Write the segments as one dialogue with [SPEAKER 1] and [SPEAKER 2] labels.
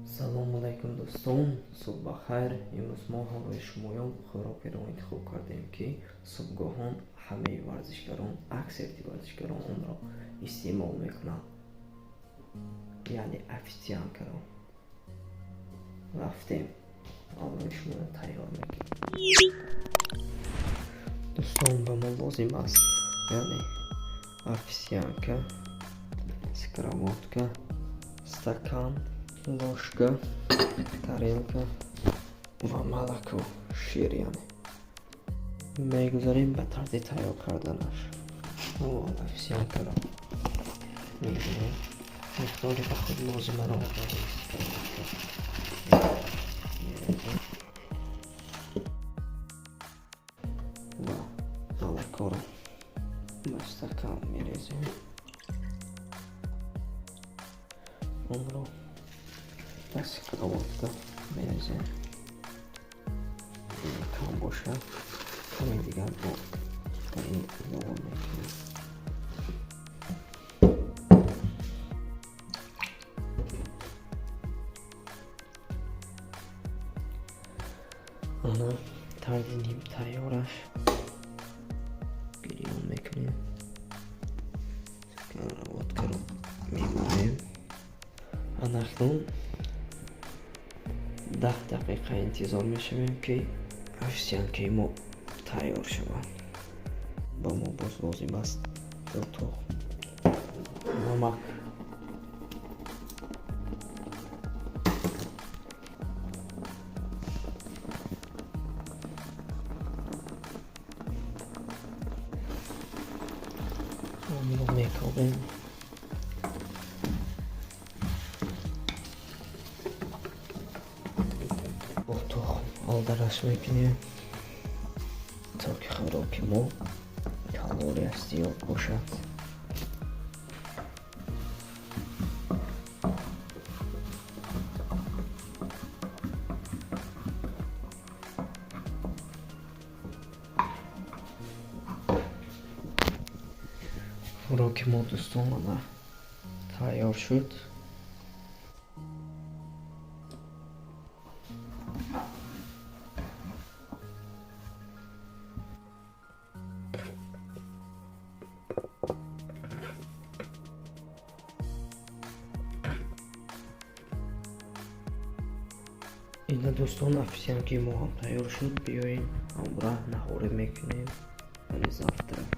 [SPEAKER 1] Салому алайкум, дӯстон, субҳ бахайр. Имрӯз мо ҳамроҳи шумоён хӯрокеро интихоб кардем, ки субҳгоҳон ҳамаи варзишгарон, аксарияти варзишгарон онро истеъмол мекунанд, яъне овсянкаро. Рафтем, ҳамроҳи шумоён тайёр мекунем. Дӯстон, ба мо лозим аст, яъне овсянка, сковородка, стакан, ложка, тарелка ва молоко, шир. Яъне мегузарем ба тарзи тайёр карданаш. Аввал овсянкаро мегирем, миқдори ба худ лозимаро сковородка мерезем ва молокоро ба стакан мерезем, онро ба сковородка мерезем. Кам бошад, каме дигар бо ба ин илова мекунем. Ана тарзи нимтайёраш гирён мекунем, сковородкаро мемонем. Ана акнун 10 дақиқа интизор мешавем, ки овсянкаи мо тайёр шавад. Ба мо боз лозим аст ду тухм, намак. Онро мекобем. Бо тухм алдараш мекунем, то ки хӯроки мо калорияш зиёд бошад. Хӯроки мо, дӯстон, ана тайёр шуд. Ина, дӯстон, овсянкаи мо ҳам тайёр шуд. Биёем, ҳамроҳ наҳорӣ мекунем, яъне завтрак.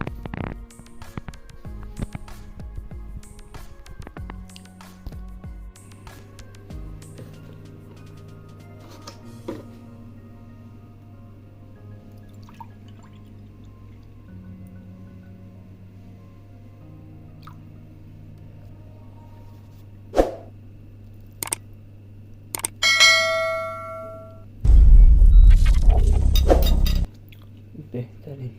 [SPEAKER 1] Беҳтарин.